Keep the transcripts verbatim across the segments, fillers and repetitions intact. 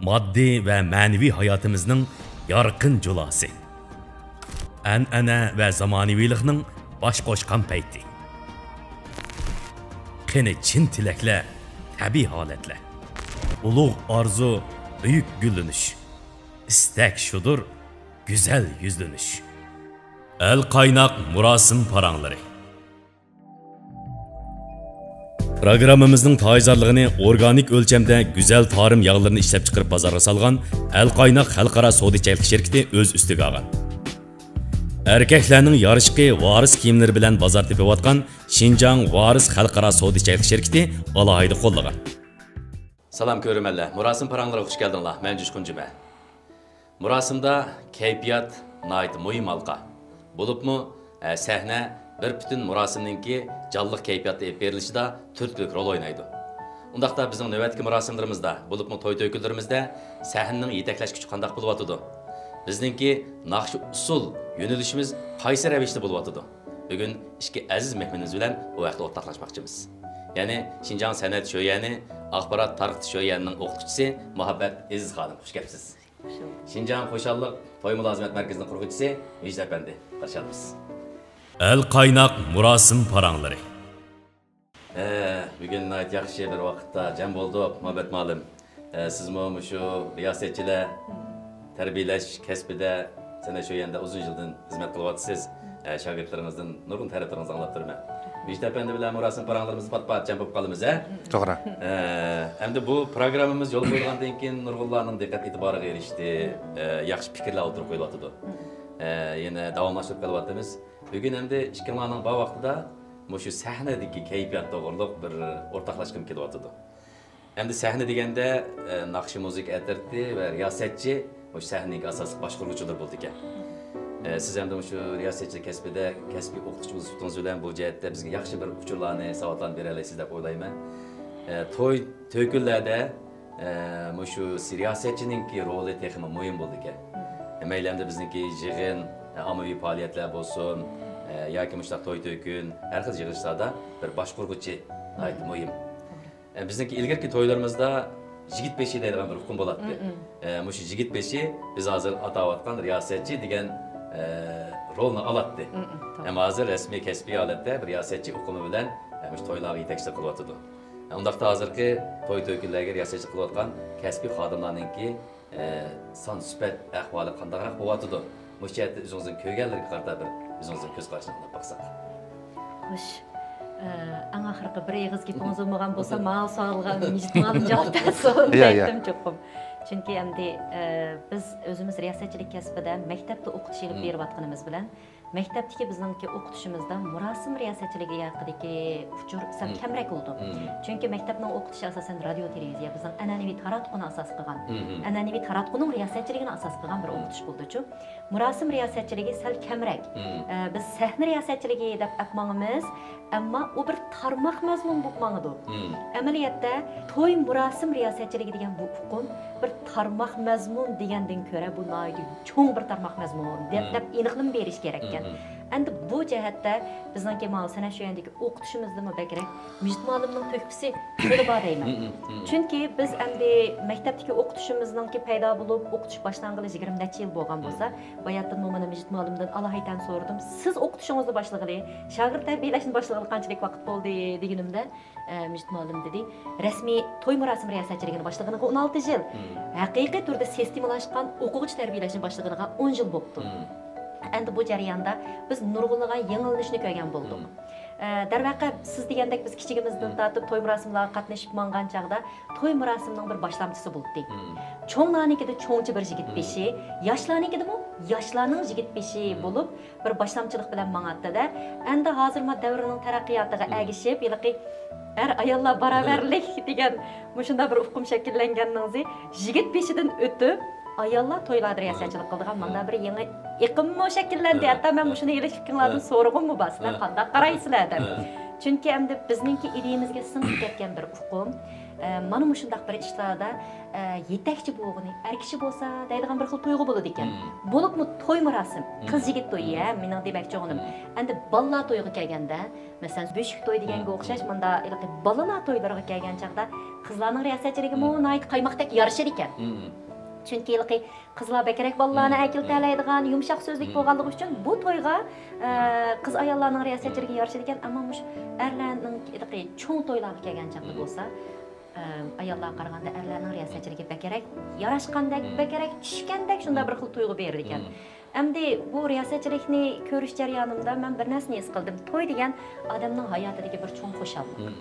ماددىي ۋە مەنىۋى ھاياتىمىزنىڭ يارقىن جۇلاسى. ئەنئەنە ۋە زامانىۋىلىقنىڭ باش قوشقان پەيتى. قېنى چىن تىلەكلەر، تەبىئىي ھالەتلەر. ئۇلۇغ ئارزۇ، بۈيۈك گۈللىنىش. ئىستەك شۇدۇر، گۈزەل يۈزلىنىش. ئەل قايناق مۇراسىم پاراڭلىرى. پروگراممىمىزنىڭ تايىنزارلىقىنى ئورگانىك ئۆلچەمدە گۈزەل تارىم ياغلىرىنى ئىشلەپچىقىرىپ بازارغا سالغان ئەل قايناق خەلقئارا سودا چەكلىك شىركىتى ئۆز ئۈستىگە ئالغان. ئەركەكلەرنىڭ يارىشقى ۋارىس كىيىملىرى بىلەن بازار تېپىۋاتقان شىنجاڭ ۋارىس خەلقئارا سودا چەكلىك شىركىتى ئالاھىدە قوللىغان. سالام كۆرۈرمەنلەر، مۇراسىم پاراڭلىرىغا خۇش كەلدىڭلار، مەن جۇشقۇن جۈمە. مۇراسىمدا كەيپىيات ناھايىتى مۇھىم ھالقا. بولۇپمۇ، ئە، سەھنە بىر پۈتۈن مۇراسىمنىڭكى جانلىق كەيپىياتتا ئېلىپ بېرىلىشىدا تۈرتكىلىك رول ئوينايدۇ. ئۇنداقتا بىزنىڭ نۆۋەتتىكى مۇراسىملىرىمىزدا، بولۇپمۇ توي تۆكۈنلىرىمىزدە سەھنىنىڭ يېتەكلەش كۈچى قانداق بولۇۋاتىدۇ؟ بىزنىڭكى ناخشا ئۇسسۇل يۆنىلىشىمىز قايسى رەۋىشتە بولۇۋاتىدۇ؟ بۈگۈن ئىككى ئەزىز مېھمىنىمىز بىلەن بۇ ھەقتە ئورتاقلاشماقچىمىز. يەنى شىنجاڭ سەنئەت شۆيەنى ئاخبارات تارقىتىش شۆيەنىنىڭ ئوقۇتقۇچىسى مۇھەببەت ئېزىز خانىم، خۇش كەپسىز. شىنجاڭ خۇشاللىق توي مۇلازىمەت مەركىزىنىڭ قۇرغۇچىسى مىجىت ئەپەندى، قارشى ئالىمىز. ئەل قايناق مۇراسىم پاراڭلىرى. ئە، بۈگۈن ناھايىتى ياخشى بىر ۋاقىتتا جەم بولدۇق، مۇھەببەت مۇئەللىم. ئە، سىزمۇ مۇشۇ رىياسەتچىلەر تەربىيەلەش كەسپىدە سەنئەت شۆيەندە ئۇزۇن يىلدىن خىزمەت قىلىۋاتىسىز. ئە، شاگىرتلىرىڭىزدىن نۇرغۇن تەرىپلىرىڭىزنى ئاڭلاپ تۇرىمەن. مىجىت ئەپەندى بىلەن مۇراسىم پاراڭلىرىمىزدا پات-پات جەم بولۇپ قالىمىز، ھە؟ توغرا. ئە، ئەمدى بۇ پروگراممىمىز يولغا قويۇلغاندىن كېيىن نۇرغۇنلارنىڭ دىققەت ئېتىبارىغا ئېرىشتى. ئە، ياخشى پىكىرلەر ئوتتۇرىغا قويۇلۇۋاتىدۇ. ئە، يەنە داۋاملاشتۇرۇپ قېلىۋاتىمىز. بۈگۈن ئەمدى ئىككىڭلارنىڭ بار ۋاقتىدا مۇشۇ سەھنىدىكى كەيپىيات توغرۇلۇق بىر ئورتاقلاشقۇم كېلىۋاتىدۇ. ئەمدى سەھنە دېگەندە، ئە، ناخشا مۇزىكا ئەترىتى ۋە رىياسەتچى مۇشۇ سەھنىنىڭ ئاساسلىق باشقۇرغۇچىلىرى بولىدىكەن. ئە، سىز ئەمدى مۇشۇ رىياسەتچىلىك كەسپىدە كەسپىي ئوقۇتقۇچى بولۇش سۈپىتىڭىز بىلەن بۇ جەھەتتە بىزگە ياخشى بىر ئۇچۇرلارنى، ساۋاتلارنى بېرەلەيسىز دەپ ئويلايمەن. ئە، توي تۆكۈنلەردە، ئە، مۇشۇ رىياسەتچىنىڭكى رولى تېخىمۇ مۇھىم بولىدىكەن. مەيلى ئەمدى بىزنىڭكى يىغىن، ئە، ئاممىۋى پائالىيەتلەر بولسۇن، ئە، ياكى مۇشۇنداق توي تۆكۈن، ھەر خىل يىغىلىشلاردا بىر باشقۇرغۇچى ناھايىتى مۇھىم. ئە، بىزنىڭكى ئىلگىرىكى تويلىرىمىزدا يىگىت بېشى دەيدىغان بىر ئۇقۇم بولاتتى. ئە، مۇشۇ يىگىت بېشى بىز ھازىر ئاتاۋاتقان رىياسەتچى دېگەن، ئە، رولنى ئالاتتى. ئەمما ھازىر رەسمىي كەسپىي ھالەتتە بىر رىياسەتچى ئۇقۇمى بىلەن، ئە، مۇشۇ تويلارغا يېتەكچىلىك قىلىۋاتىدۇ. ئە، ئۇنداقتا ھازىرقى توي تۆكۈنلەرگە رىياسەتچىلىك قىلىۋاتقان كەسپىي خادىملارنىڭكى ئە، سان سۈپەت ئەھۋالى قانداقراق بولۇۋاتىدۇ؟ مۇشۇ جەھەتتە ئۆزىڭىزنىڭ كۆرگەنلىرىگە قارىتا بىر ئۆزىڭىزنىڭ كۆز قارىشىنى ئاڭلاپ باقساق. خوش. ئە، ئەڭ ئاخىرقى بىر ئېغىز گېپىڭىز بولمىغان بولسا، ماڭا سوئالغا مىجىت مۇئەللىم جاۋاب بەرسۇن دەيتتىم چوقۇم. چۈنكى ئەمدى، ئە، بىز ئۆزىمىز رىياسەتچىلىك كەسپىدە مەكتەپتە ئوقۇتۇش ئېلىپ بېرىۋاتقىنىمىز بىلەن، مەكتەپتىكى بىزنىڭكى ئوقۇتۇشىمىزدا مۇراسىم رىياسەتچىلىكى ھەققىدىكى ئۇچۇر سەل كەمرەك بولىدۇ. چۈنكى مەكتەپنىڭ ئوقۇتۇشى ئاساسەن رادىيو، تېلېۋىزىيە، بىزنىڭ ئەنئەنىۋى تاراتقۇنى ئاساس قىلغان، ئەنئەنىۋى تاراتقۇنىڭ رىياسەتچىلىكىنى ئاساس قىلغان بىر ئوقۇتۇش بولىدۇچۇ. مۇراسىم رىياسەتچىلىكى سەل كەمرەك. ئە، بىز سەھنە رىياسەتچىلىكى دەپ ئەپ ماڭىمىز، ئەمما ئۇ بىر تارماق مەزمۇن بولۇپ ماڭىدۇ. ئەمەلىيەتتە توي مۇراسىم رىياسەتچىلىكى دېگەن بۇ ئۇقۇم بىر تارماق مەزمۇن دېگەندىن كۆرە بۇ ناھايىتى چوڭ بىر تارماق مەزمۇن دەپ، دەپ ئېنىقلىما بېرىش كېرەككەن. ئەمدى بۇ جەھەتتە بىزنىڭكى ماۋۇ سەنئەت شۆيەندىكى ئوقۇتۇشىمىزدىمۇ بەكرەك مىجىت مۇئەللىمنىڭ تۆھپىسى خېلى بار دەيمەن. چۈنكى بىز ئەمدى مەكتەپتىكى ئوقۇتۇشىمىزنىڭكى پەيدا بولۇپ، ئوقۇتۇش باشلانغىلى يىگىرمە نەچچە يىل بولغان بولسا، باياتىنمۇ مانا مىجىت مۇئەللىمدىن ئالاھىدىتەن سورىدىم، سىز ئوقۇتۇشىڭىزنى باشلىغىلى، شاگىرت تەربىيەلەشنى باشلىغىلى قانچىلىك ۋاقىت بولدى دېگىنىمدە، ئە، مىجىت مۇئەللىم دېدى، رەسمىي توي مۇراسىم رىياسەتچىلىكىنى باشلىغىنىغا ئون ئالتە يىل. ھەقىقىي تۈردە سىستېمىلاشقان ئوقۇغۇچى تەربىيەلەشنى باشلىغىنىغا ئون يىل بوپتۇ. ئەمدى بۇ جەرياندا بىز نۇرغۇنلىغان يېڭىلىنىشنى كۆرگەن بولدۇق. ئە، دەرۋەقە، سىز دېگەندەك بىز كىچىكىمىزدىن تارتىپ توي مۇراسىملارغا قاتنىشىپ ماڭغان چاغدا توي مۇراسىمنىڭ بىر باشلامچىسى بولاتتى. چوڭلارنىڭكىدە چوڭچە بىر يىگىت بېشى، ياشلارنىڭكىدىمۇ ياشلارنىڭ يىگىت بېشى بولۇپ، بىر باشلامچىلىق بىلەن ماڭاتتى-دە. ئەمدى ھازىر ما دەۋرنىڭ تەرەققىياتىغا ئەگىشىپ، ھېلىقى ئەر-ئاياللار باراۋەرلىك دېگەن مۇشۇنداق بىر ئۇقۇم شەكىللەنگەننىڭزى يىگىت بېشىدىن ئۆتۈپ، ئاياللار تويلاردا رىياسەتچىلىك قىلىدىغان مانداق بىر يېڭى ئېقىممۇ شەكىللەندى. ھەتتا مەن مۇشۇنى ھېلى ئىككىڭلاردىن سورىغۇممۇ بار، سىلەر قانداق قارايسىلەر دەپ. چۈنكى ئەمدى بىزنىڭكى ئىدىيىمىزگە سىڭىپ كەتكەن بىر ئۇقۇم، ئە، مانا مۇشۇنداق بىر ئىشلاردا، ئە، يېتەكچى بولغىنى، ئەر كىشى بولسا دەيدىغان بىر خىل تۇيغۇ بولىدىكەن. مم. بولۇپمۇ توي مۇراسىم، مم. قىز يىگىت تويى، ھە، مېنىڭ دېمەكچى بولغىنىم. مم. ئەمدى بالىلار تويىغا كەلگەندە، مەسىلەن، بۆشۈك توي دېگەنگە مم. ئوخشاش، مم. مۇنداق ھېلىقى بالىلار تويلىرىغا كەلگەن چاغدا قىزلارنىڭ رىياسەتچىلىكىمۇ مم. ناھايىتى قايماقتەك يارىشىدىكەن. مم. چۈنكى ھېلىقى قىزلار بەكرەك بالىلارنى مم. ئەكېلىپ مم. تەلەيدىغان، يۇمشاق سۆزلۈك مم. بولغانلىقى ئۈچۈن بۇ تويغا، ئە، قىز ئاياللارنىڭ رىياسەتچىلىكى مم. يارىشىدىكەن. ئەمما مۇشۇ ئەرلەرنىڭ ھېلىقى چوڭ تويلارغا كەلگەن چاغدا مم. بولسا، ئە، ئاياللارغا قارىغاندا ئەرلەرنىڭ رىياسەتچىلىكى بەكرەك ياراشقاندەك، مم. بەكرەك چۈشكەندەك شۇنداق مم. بىر خىل تۇيغۇ بېرىدىكەن. مم. ئەمدى بۇ رىياسەتچىلىكنى كۆرۈش جەريانىمدا مەن بىر نەرسىنى ھېس قىلدىم. توي دېگەن ئادەمنىڭ ھاياتىدىكى بىر چوڭ خۇشاللىق. مم.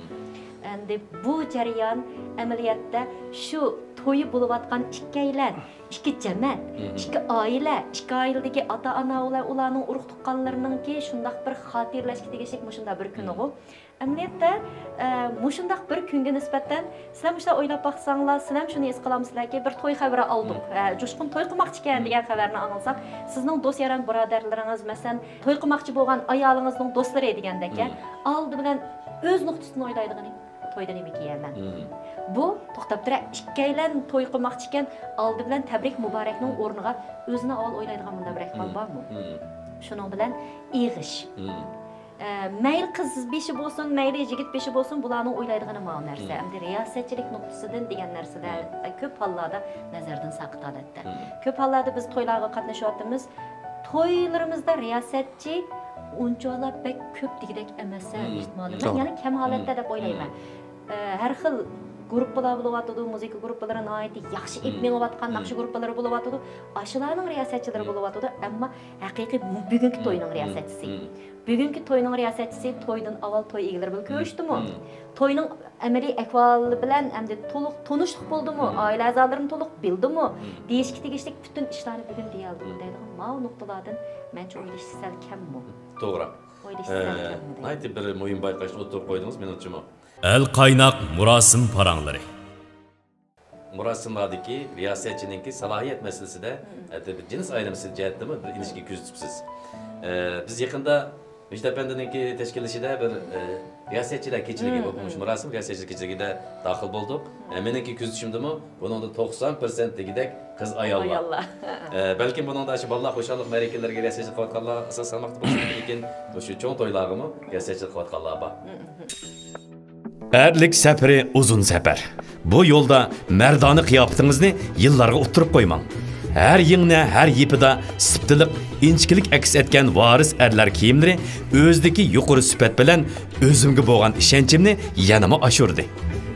ئەمدى بۇ جەريان ئەمەلىيەتتە شۇ تويى بولۇۋاتقان ئىككىيلەن، ئىككى جەمەت، مم. ئىككى ئائىلە، ئىككى ئائىلىدىكى ئاتا-ئانا ۋە ئۇلارنىڭ ئۇرۇق-تۇغقانلىرىنىڭكى شۇنداق بىر خاتىرىلەشكە تېگىشلىك مۇشۇنداق بىر كۈنىغۇ. مم. ئەمەلىيەتتە، ئە، مۇشۇنداق بىر كۈنگە نىسبەتەن سىلەر مۇشۇنداق ئويلاپ باقساڭلار، سىلەرمۇ شۇنى ھېس قىلامسىلەركى، بىر توي خەۋىرى ئالدۇق، مم. ئە، جۇشقۇن توي قىلماقچىكەن مم. دېگەن خەۋەرنى ئاڭلىساق، سىزنىڭ دوست-ياران بۇرادەرلىرىڭىز، مەسىلەن، توي قىلماقچى بولغان ئايالىڭىزنىڭ دوستلىرى دېگەندەك، مم. ئالدى بىلەن ئۆز نۇقتىسىدىن ئويلايدىغىنى، تويدا نېمە كىيەرمەن؟ مم. بۇ، توختاپ تۇرە، ئىككىيلەن توي قىلماقچىكەن، ئالدى بىلەن تەبرىك مۇبارەكنىڭ مم. ئورنىغا ئۆزىنى ئاۋۋال ئويلايدىغان مۇنداق بىر ئەھۋال مم. بارمۇ؟ مم. شۇنىڭ بىلەن ئېغىش. مم. ئە، مەيلى قىز بېشى بولسۇن، مەيلى يىگىت بېشى بولسۇن، بۇلارنىڭ ئويلايدىغىنى ماۋۇ نەرسە. مم. ئەمدى رىياسەتچىلىك نۇقتىسىدىن دېگەن نەرسىلەر، مم. ئە، كۆپ ھاللاردا نەزەردىن ساقىت ھالەتتە. مم. كۆپ ھاللاردا بىز تويلارغا قاتنىشىۋاتىمىز. تويلىرىمىزدا رىياسەتچى ئۇنچىۋالا بەك كۆپ دېگۈدەك ئەمەس، مم. مۇھىت مۇئەللىم. توغرا. يەنى كەم ھالەتتە مم. دەپ ئويلايمەن. مم. ئە، ھەر خىل گۇرۇپپىلار بولۇۋاتىدۇ، مۇزىكا گۇرۇپپىلىرى ناھايىتى ياخشى ئېلىپ مم. مېڭىۋاتقان مم. ناخشا گۇرۇپپىلىرى بولۇۋاتىدۇ. ئاشۇلارنىڭ رىياسەتچىلىرى مم. بولۇۋاتىدۇ، ئەمما ھەقىقىي بۈگۈنكى مم. توينىڭ مم. رىياسەتچىسى. مم. بۈگۈنكى توينىڭ رىياسەتچىسى تويدىن ئاۋۋال توي ئىگىلىرى بىلەن مم. كۆرۈشتىمۇ؟ مم. توينىڭ ئەمەلىي ئەھۋالى بىلەن ئەمدى تولۇق تونۇشلۇق بولدىمۇ؟ مم. ئائىلە ئەزالىرىنى تولۇق بىلدىمۇ؟ مم. دېيىشكە تېگىشلىك پۈتۈن ئىشلارنى بۈگۈن دېيەلىدىمۇ؟ مم. دەيدىغان ماۋۇ نۇقتىلاردىن مەنچە ئويلىشىش سەل كەممۇ؟ توغرا. ئويلىشىش سەل ئە، كەممۇ دەيدۇ. ناھايىتى بىر مۇھىم بايقاشنى ئوتتۇرىغا قويدىڭىز، مېنىڭچىمۇ. ئەل قايناق مۇراسىم پاراڭلىرى. مۇراسىملاردىكى رىياسەتچىنىڭكى سالاھىيەت مەسىلىسىدە، مم. ھەتتا بىر جىنس ئايرىمىسى جەھەتتىمۇ بىر ئىنچىكە كۆزىتىپسىز. ئە، بىز يېقىندا مۈجدە ئەپەندىنىڭكى تەشكىللىشىدە بىر، ئە، رىياسەتچىلەر كېچىلىكى، مم، بولۇپمۇ مۇشۇ مم. مۇراسىم رىياسەتچىلەر كېچىلىكىدە داخىل بولدۇق. ئە، مېنىڭكى كۆزىتىشىمدىمۇ بۇنىڭدا توقسان پىرسەنت دېگۈدەك قىز ئاياللار. ئاياللار. ئە، بەلكىم بۇنىڭدا شۇ بالىلار خۇشاللىق مەرىكىلىرىگە رىياسەتچىلىك قىلىۋاتقانلار ئاساس سالماقتا بولسا، لېكىن مۇشۇ چوڭ تويلارغىمۇ رىياسەتچىلىك قىلىۋاتقانلار بار. مم، مم. ئەرلىك سەپىرى ئۇزۇن سەپەر. بۇ يولدا مەردانە قىياپىتىڭىزنى يىللارغا ئۇتتۇرۇپ قويماڭ. ھەر يىڭنە، ھەر يىپىدا سىپتىلىق، ئىنچىكىلىك ئەكس ئەتكەن ۋارىس ئەرلەر كىيىملىرى ئۆزىدىكى يۇقىرى سۈپەت بىلەن ئۆزۈمگە بولغان ئىشەنچىمنى يەنىمۇ ئاشۇردى.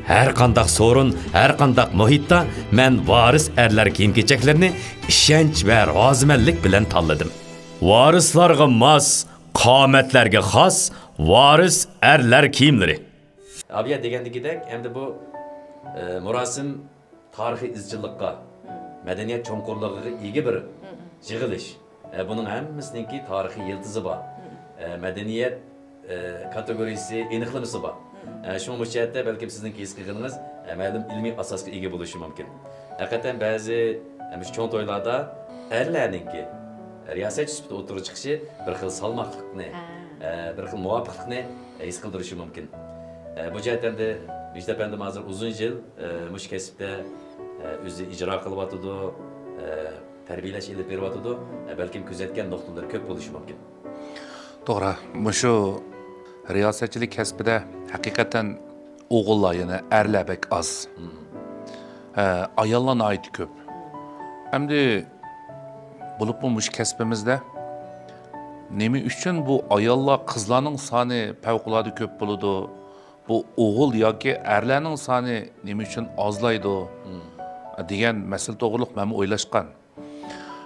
ھەر قانداق سورۇن، ھەر قانداق مۇھىتتا مەن ۋارىس ئەرلەر كىيىم-كېچەكلىرىنى ئىشەنچ ۋە رازىمەنلىك بىلەن تاللىدىم. ۋارىسلارغا ماس، قامەتلەرگە خاس ۋارىس ئەرلەر كىيىملىرى. ئابىيە دېگەندىكىدەك، ئەمدى بۇ، ئە، مۇراسىم تارىخىي ئىزچىللىققا، مم. مەدەنىيەت چوڭقۇرلۇقىغا ئىگە بىر مم. يىغىلىش. ئە، بۇنىڭ ھەممىسىنىڭكى تارىخىي يىلتىزى بار. مم. ئە، مەدەنىيەت، ئە، كاتېگورىيىسى، ئېنىقلىمىسى بار. مم. ئە، شۇڭا مۇشۇ جەھەتتە بەلكىم سىزنىڭكى ھېس قىلغىنىڭىز، ئە، مەلۇم ئىلمىي ئاساسقا ئىگە بولۇشى مۇمكىن. ھەقىقەتەن بەزى، ئە، مۇشۇ چوڭ تويلاردا ئەرلەرنىڭكى رىياسەتچى سۈپىتىدە ئوتتۇرىغا چىقىشى بىر خىل سالماقلىقنى، ھە. ئە، بىر خىل مۇۋاپىقلىقنى ھېس قىلدۇرۇشى مۇمكىن. ئە، بۇ جەھەتتە ئەمدى مۈجدە ئەپەندىم ھازىر ئۇزۇن يىل، ئە، مۇشۇ كەسىپتە، ئە، ئۆزى ئىجرا قىلىۋاتىدۇ، ئە، تەربىيەلەش ئېلىپ بېرىۋاتىدۇ. ئە، بەلكىم كۆزەتكەن نۇقتىلىرى كۆپ بولۇشى مۇمكىن. توغرا، مۇشۇ رىياسەتچىلىك كەسپىدە ھەقىقەتەن ئوغۇللار، يەنى ئەرلەر بەك ئاز. مم. ھە، ئاياللار ناھايىتى كۆپ. ئەمدى بولۇپمۇ مۇشۇ كەسپىمىزدە نېمە ئۈچۈن بۇ ئاياللار، قىزلارنىڭ سانى پەۋقۇلئاددە كۆپ بولىدۇ؟ بۇ ئوغۇل ياكى ئەرلەرنىڭ سانى نېمە ئۈچۈن ئازلايدۇ؟ مم. دېگەن مەسىلە توغرۇلۇق مەنمۇ ئويلاشقان.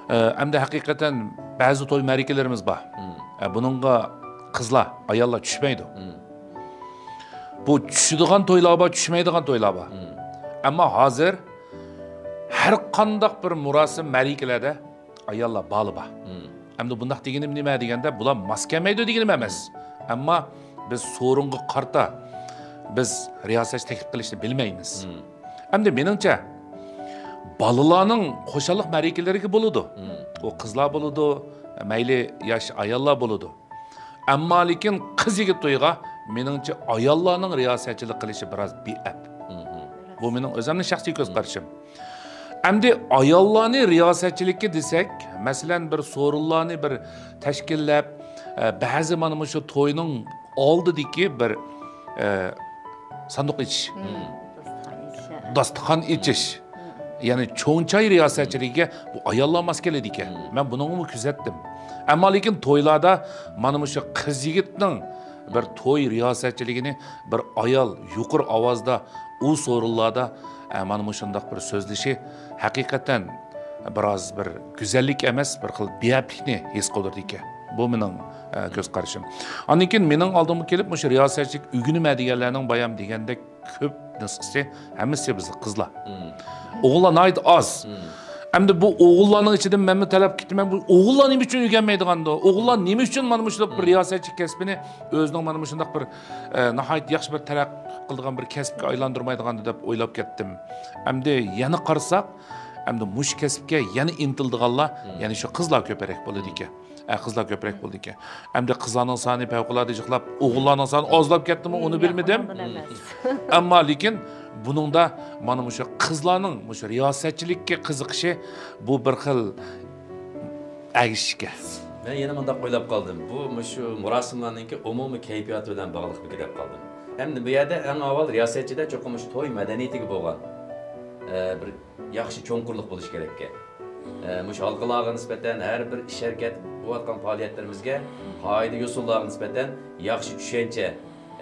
ئە، ئەمدى ھەقىقەتەن بەزى توي مەرىكىلىرىمىز بار. مم. ئە، بۇنىڭغا قىزلار، ئاياللار چۈشمەيدۇ. مم. بۇ چۈشىدىغان تويلار بار، چۈشمەيدىغان تويلار بار. مم. ئەمما ھازىر ھەر قانداق بىر مۇراسىم، مەرىكىلەردە ئاياللار بارلا بار. مم. ئەمدى بۇنداق دېگىنىم نېمە دېگەندە، بۇلار ماس كەلمەيدۇ دېگىنىم ئەمەس. مم. ئەمما بىز سورۇنغا قارىتا بىز رىياسەتچى تەكلىپ قىلىشنى بىلمەيمىز. مم. ئەمدى مېنىڭچە، بالىلارنىڭ خۇشاللىق مەرىكىلىرىگە بولىدۇ. مم. ئۇ قىزلار بولىدۇ، مەيلى ياش ئاياللار بولىدۇ. ئەمما لېكىن قىز يىگىت تويىغا مېنىڭچە، ئاياللارنىڭ رىياسەتچىلىك قىلىشى بىراز بىئەپ. بۇ مېنىڭ ئۆزۈمنىڭ شەخسىي كۆز قارىشىم. ئەمدى ئاياللارنى رىياسەتچىلىككە دېسەك، مەسىلەن، بىر سورۇنلارنى بىر تەشكىللەپ، ئە، بەزى مانا مۇشۇ توينىڭ ئالدىدىكى بىر، ئە، ساندۇق ئېچىش، داستىخان ئېچىش، يەنى چوڭ چاي رىياسەتچىلىكىگە بۇ ئاياللار ماس كېلىدىكەن. مەن بۇنىڭغىمۇ كۆزەتتىم. ئەمما لېكىن تويلاردا مانا مۇشۇ قىز يىگىتنىڭ بىر توي رىياسەتچىلىكىنى بىر ئايال يۇقىرى ئاۋازدا ئۇ سورۇنلاردا، ئە، مانا مۇشۇنداق بىر سۆزلىشى ھەقىقەتەن بىراز بىر گۈزەللىك ئەمەس، بىر خىل بىئەپلىكنى ھېس قىلدۇرىدىكەن. بۇ مېنىڭ، ئە، كۆز قارىشىم. ئاندىن كېيىن مېنىڭ ئالدىمغا كېلىپ مۇشۇ رىياسەتچىلىك ئۆگىنىمە دېگەنلەرنىڭ بايام دېگەندەك كۆپ نۇسخىسى، ھەممىسى بىز قىزلار. ئوغۇللار ناھايىتى ئاز. ئەمدى بۇ ئوغۇللارنىڭ ئىچىدىن مەنمۇ تەلەپ قىلىپتىمەن، بۇ ئوغۇللار نېمە ئۈچۈن ئۆگەنمەيدىغاندۇ؟ ئوغۇللار نېمە ئۈچۈن مانا مۇشۇنداق بىر رىياسەتچى كەسپىنى ئۆزىنىڭ مانا مۇشۇنداق بىر، ئە، ناھايىتى ياخشى بىر تەرەققىي قىلىدىغان بىر كەسىپكە ئايلاندۇرمايدىغاندۇ دەپ ئويلاپ كەتتىم. ئەمدى يەنە قارىساق، ئەمدى مۇشۇ كەسىپكە يەنە ئىنتىلىدىغانلار يەنە شۇ قىزلار كۆپرەك بولىدىكەن. ئە، قىزلار كۆپرەك بولىدىكەن. ئەمدى قىزلارنىڭ سانى پەۋقۇلئاددە جىقلاپ، ئوغۇللارنىڭ سانى ئازلاپ كەتتىمۇ، ئۇنى بىلمىدىم. ئەمما لېكىن بۇنىڭدا مانا مۇشۇ قىزلارنىڭ مۇشۇ رىياسەتچىلىككە قىزىقىشى بۇ بىر خىل ئەگىشىشكە. مەن يەنە مۇنداق ئويلاپ قالدىم. بۇ مۇشۇ مۇراسىملارنىڭكى ئومۇمىي كەيپىياتى بىلەن باغلىقمىكىن دەپ قالدىم. ئەمدى بۇ يەردە ئەڭ ئاۋۋال رىياسەتچىدە چوقۇم مۇشۇ توي مەدەنىيىتىگە بولغان، ئە، بىر ياخشى چوڭقۇرلۇق بولۇشى كېرەككەن. ئە، مۇشۇ ھالقىلارغا نىسبەتەن، ھەر بىر ئىش-ھەرىكەت، قىلىۋاتقان پائالىيەتلىرىمىزگە قائىدە-يوسۇنلارغا نىسبەتەن ياخشى چۈشەنچە،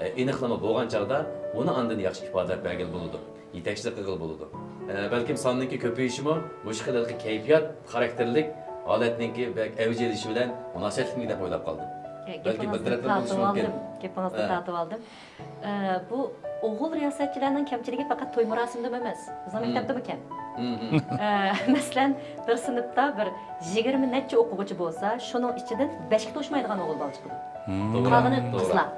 ئە، ئېنىقلىما بولغان چاغدا ئۇنى ئاندىن ياخشى ئىپادىلەپ بەرگىلى بولىدۇ. يېتەكچىلىك قىلغىلى بولىدۇ. ئە، بەلكىم ساننىڭكى كۆپىيىشىمۇ مۇشۇ خىل ھېلىقى كەيپىيات خاراكتېرلىك ھالەتنىڭكى بەك ئەۋج ئېلىشى بىلەن مۇناسىۋەتلىكمىكىن دەپ ئويلاپ قالدىم. بەلكىم بىر تەرەپلىمە بولۇشى مۇمكىن. گېپىڭىزدىن تارتىۋالدىم. ئە، بۇ ئوغۇل رىياسەتچىلەرنىڭ كەمچىلىكى پەقەت توي مۇراسىمىدىمۇ ئەمەس، بىزنىڭ مەكتەپتىمۇ كەم. ئە، مەسىلەن، بىر سىنىپتا بىر يىگىرمە نەچچە ئوقۇغۇچى بولسا، شۇنىڭ ئىچىدىن بەشكە توشمايدىغان ئوغۇل بالا چىقىدۇ. قالغىنى قىزلار.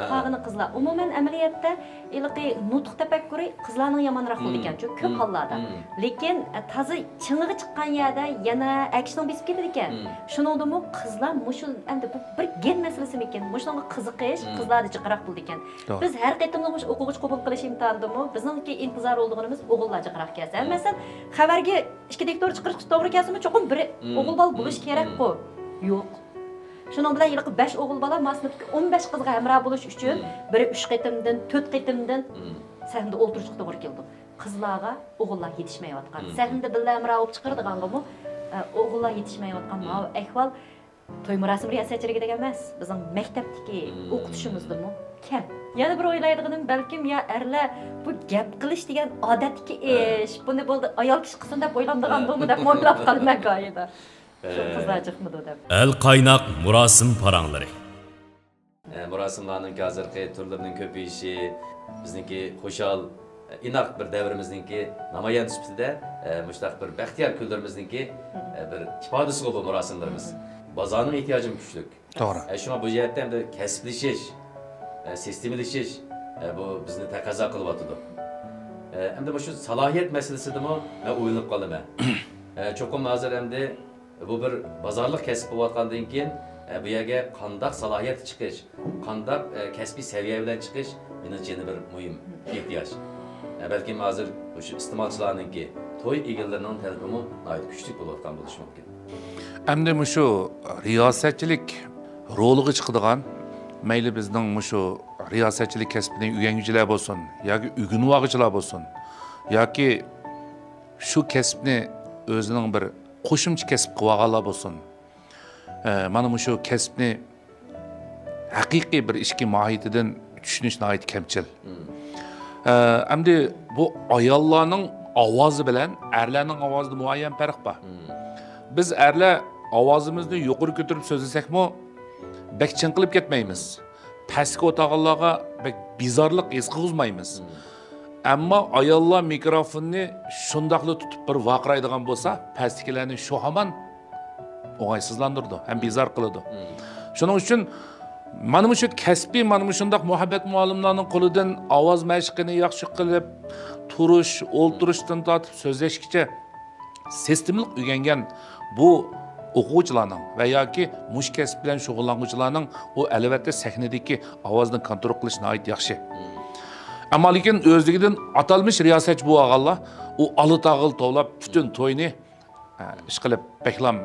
قالغىنى قىزلار. ئومۇمەن ئەمەلىيەتتە ھېلىقى نۇتۇق تەپەككۇرى قىزلارنىڭ يامانراق بولىدىكەن، كۆپ ھاللاردا. لېكىن، ئە، تازا چىڭىغا چىققان يەردە يەنە ئەكسىنىڭ بېسىپ كېتىدىكەن. شۇنىڭدىمۇ قىزلار مۇشۇ، ئەمدى بۇ بىر گېن مەسىلىسىمىكىن؟ مۇشۇنىڭغا قىزىقىش قىزلاردا جىقراق بولىدىكەن. بىز ھەر قېتىملىق مۇشۇ ئوقۇغۇچى قوبۇل قىلىش ئىمتىھانىدىمۇ بىزنىڭكى ئىنتىزار بولىدىغىنىمىز ئوغۇللار جىقراق كەلسە. ھەم مەسىلەن، خەۋەرگە ئىككى دىكتور چىقىرىشقا توغرا كەلسىمۇ، چوقۇم بىرى ئوغۇل بالا بولۇشى كېرەكقۇ؟ يوق. شۇنىڭ بىلەن ھېلىقى بەش ئوغۇل بالا ما سىنىپتىكى ئون بەش قىزغا ھەمراھ بولۇش ئۈچۈن بىرى ئۈچ قېتىمدىن، تۆت قېتىمدىن سەھنىدە ئولتۇرۇشقا توغرا كېلىدۇ. قىزلارغا ئوغۇللار يېتىشمەيۋاتقان. سەھنىدە بىللە ھەمراھ بولۇپ چىقىرىدىغانغىمۇ، ئە، ئوغۇللار يېتىشمەيۋاتقان. ماۋۇ ئەھۋال توي مۇراسىم رىياسەتچىلىكىدەك ئەمەس، بىزنىڭ مەكتەپتىكى ئوقۇتۇشىمىزدىمۇ كەم. يەنە بىر ئويلايدىغىنىم، بەلكىم يا ئەرلەر بۇ گەپ قىلىش دېگەن ئادەتتىكى ئىش، بۇنى بولدى ئايال كىشى قىلسۇن دەپ ئويلامدىغاندۇمۇ دەپ ئويلاپ قالىمەن گاھىدا. شۇ قىزلار جىقمىدۇ دەپ. ئەل قايناق مۇراسىم پاراڭلىرى. ئە، مۇراسىملارنىڭكى ھازىرقى تۈرلىرىنىڭ كۆپىيىشى، بىزنىڭكى خۇشال، ئىناق بىر دەۋرىمىزنىڭكى نامايەندە سۈپىتىدە، ئە، مۇشۇنداق بىر بەختىيار كۈنلىرىمىزنىڭكى، ئە، بىر ئىپادىسىغۇ بۇ مۇراسىملىرىمىز. بازارنىڭ ئېھتىياجىمۇ كۈچلۈك. توغرا. ئە، شۇڭا بۇ جەھەتتە ئەمدى كەسىپلىشىش، ئە، سىستېمىلىشىش، ئە، بۇ بىزنى تەقەززا قىلىۋاتىدۇ. ئە، ئەمدى مۇشۇ سالاھىيەت مەسىلىسىدىمۇ مەن ئويلىنىپ قالىمەن. ئە، چوقۇم ھازىر ئەمدى بۇ بىر بازارلىق كەسىپ بولۇۋاتقاندىن كېيىن، ئە، بۇ يەرگە قانداق سالاھىيەتتە چىقىش، قانداق، ئە، كەسپىي سەۋىيە بىلەن چىقىش، مېنىڭچە يەنە بىر مۇھىم ئېھتىياج. ئە، بەلكىم ھازىر مۇشۇ ئىستېمالچىلارنىڭكى، توي ئىگىلىرىنىڭ تەلىپىمۇ ناھايىتى كۈچلۈك بولۇۋاتقان بولۇشى مۇمكىن. ئەمدى مۇشۇ رىياسەتچىلىك رولىغا چىقىدىغان، مەيلى بىزنىڭ مۇشۇ رىياسەتچىلىك كەسپىنى ئۆگەنگۈچىلەر بولسۇن، ياكى ئۆگىنىۋالغۇچىلار بولسۇن، ياكى شۇ كەسىپنى ئۆزىنىڭ بىر قوشۇمچە كەسىپ قىلىۋالغانلار بولسۇن. ئە، مانا مۇشۇ كەسىپنى ھەقىقىي بىر ئىچكى ماھىيىتىدىن چۈشىنىش ناھايىتى كەمچىل. ئە، ئەمدى بۇ ئاياللارنىڭ ئاۋازى بىلەن ئەرلەرنىڭ ئاۋازىدا مۇئەييەن پەرق بار. بىز ئەرلەر ئاۋازىمىزنى يۇقىرى كۆتۈرۈپ سۆزلىسەكمۇ، بەك چىڭقىلىپ كەتمەيمىز. پەسكە ئولتۇرغانلارغا بەك بىزارلىق ھېس قىلغۇزمايمىز. ئەمما ئاياللار مىكروفوننى شۇنداقلا تۇتۇپ بىر ۋارقىرايدىغان بولسا، پەستىكىلەرنى شۇ ھامان ئوڭايسىزلاندۇرىدۇ ھەم بىزار قىلىدۇ. شۇنىڭ ئۈچۈن مانا مۇشۇ كەسپىي، مانا مۇشۇنداق مۇھەببەت مۇئەللىملارنىڭ قولىدىن ئاۋاز مەشقىنى ياخشى قىلىپ، تۇرۇش، ئولتۇرۇشتىن تارتىپ سۆزلەشكىچە سىستېمىلىق ئۆگەنگەن بۇ ئوقۇغۇچىلارنىڭ ۋە ياكى مۇشۇ كەسىپ بىلەن شۇغۇللانغۇچىلارنىڭ ئۇ ئەلۋەتتە سەھنىدىكى ئاۋازنى كونترول قىلىش ناھايىتى ياخشى. ئەمما لېكىن ئۆزلۈكىدىن ئاتالمىش رىياسەتچى بولۇۋالغانلار ئۇ ئالا تاغىل توۋلاپ پۈتۈن توينى، ئە، ئىشقىلىپ بەكلام